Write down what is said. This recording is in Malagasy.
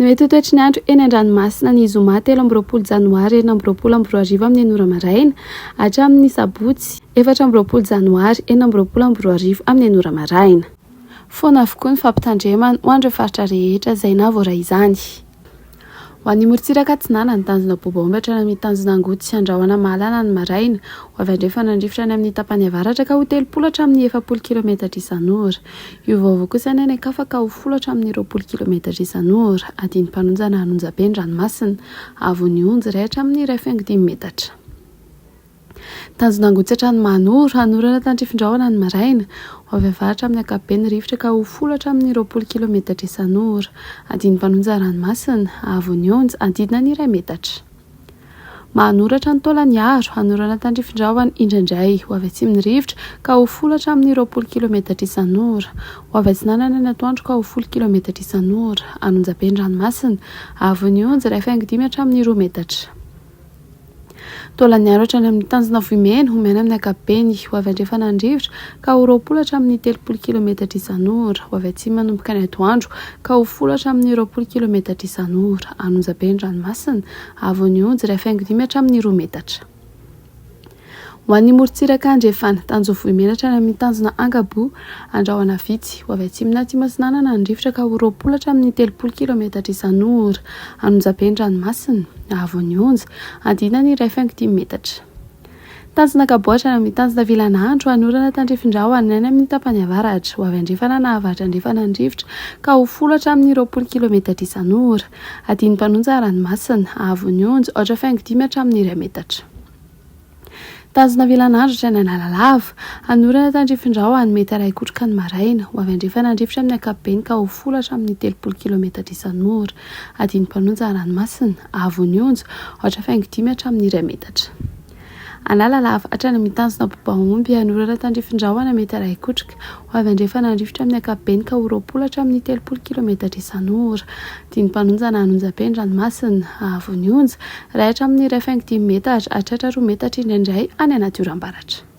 Ny mety ho toetry ny andro eny an-dranomasina ny zoma 23 janoary 2026 amin'ny ora maraina hatramin'ny sabotsy 24 janoary 2026 amin'ny ora maraina. Foana avokoa ny fampitandremana ho an'ireo faritra rehetra izay nahavoaray izany. Ho an'ny morontsiraka atsinanana, tanjona Bobaomby hatrany amin'ny tanjona Angoty sy Andrahona Mahalana ny maraina. Ho avy andrefana ny rivotra any amin'ny tapany avaratra ka ho 30 hatramin'ny 40 kilometatra isan'ora. Hiovaova kosa ny any an-kafa ka ho folo hatramin'ny 20 kilometatra isan'ora. Adin'ny-mpanonja na an'onjabe ny ranomasina. Haavon'ny onja, iray hatramin'ny 1,5 metatra. Tanjona Angotsy hatrany Mahanoro, hanorana tandrifin-drahona ny maraina. Ho avy avaratra amin'ny ankapobeny ny rivotra ka ho folo hatramin'ny 20 kilometatra isan'ora. Adin'ny-mpanonja ranomasina, haavon'ny onja, adidina ny iray metatra. Mahanoro hatrany Taolagnaro, hanorana tandrifin-drahona indraindray. Ho avy atsimo ny rivotra ka ho folo hatramin'ny 20 kilometatra isan'ora. Ho avy atsinanana ny atoandro ka ho folo kilometatra isan'ora. An'Onjabe ny ranomasina, haavon'ny onja, 1,5 hatramin'ny roa metatra. Taolagnaro hatrany amin'ny tanjona Vohimena, omena amin'ny ankapobeny, ho avy andrefana ny rivotra ka ho 20 hatramin'ny 30 kilometatra isan'ora, ho avy atsimo manomboka ny atoandro ka ho folo hatramin'ny 20 kilometatra isan'ora, an'Onjabe ny ranomasina, haavon'ny onja, 1,5 hatramin'ny roa metatra. Ho an'ny morontsiraka andrefana, tanjona Vohimena hatrany amin'ny tanjona Angaboa, andrahona vitsy, ho avy atsimo na atsimo atsinanana ny rivotra ka ho 20 hatramin'ny 30 kilometatra isan'ora, an'Onjabe ny ranomasina, haavon'ny onja, adinany 1,5 metatra. Tanjona Angaboa hatrany amin'ny tanjona Vilanandro, hanorana tandrifin-drahona any amin'ny tapany avaratra, ho avy andrefana na avaratra andrefana ny rivotra ka ho folo hatramin'ny 20 kilometatra isan'ora, adin'ny mpanonja ranomasina, haavon'ny onja, 4,5 hatramin'ny iray metatra. Tanjona Vilanandro hatrany Analalava. Hanorana tandrifin-drahona mety harahi-kotroka ny maraina. Ho avy andrefana ny rivotra amin'ny ankapobeny ka ho folo hatramin'ny 30 kilometatra isan'ora. Adin'ny mpanonja ranomasina, haavon'ny onja, 4,5 hatramin'ny iray metatra. Analalava hatrany amin'ny tanjona Bobaomby. Hanorana tandrifin-drahona mety harahi-kotroka. Ho avy andrefana ny rivotra amin'ny ankapobeny ka ho 20 hatramin'ny 30 kilometatra isan'ora. Dimy mpanonja na an'onjabe ny ranomasina, haavon'ny onja, iray hatramin'ny 1,5 metatra, hatratra roa metatra indraindray any anaty oram-baratra.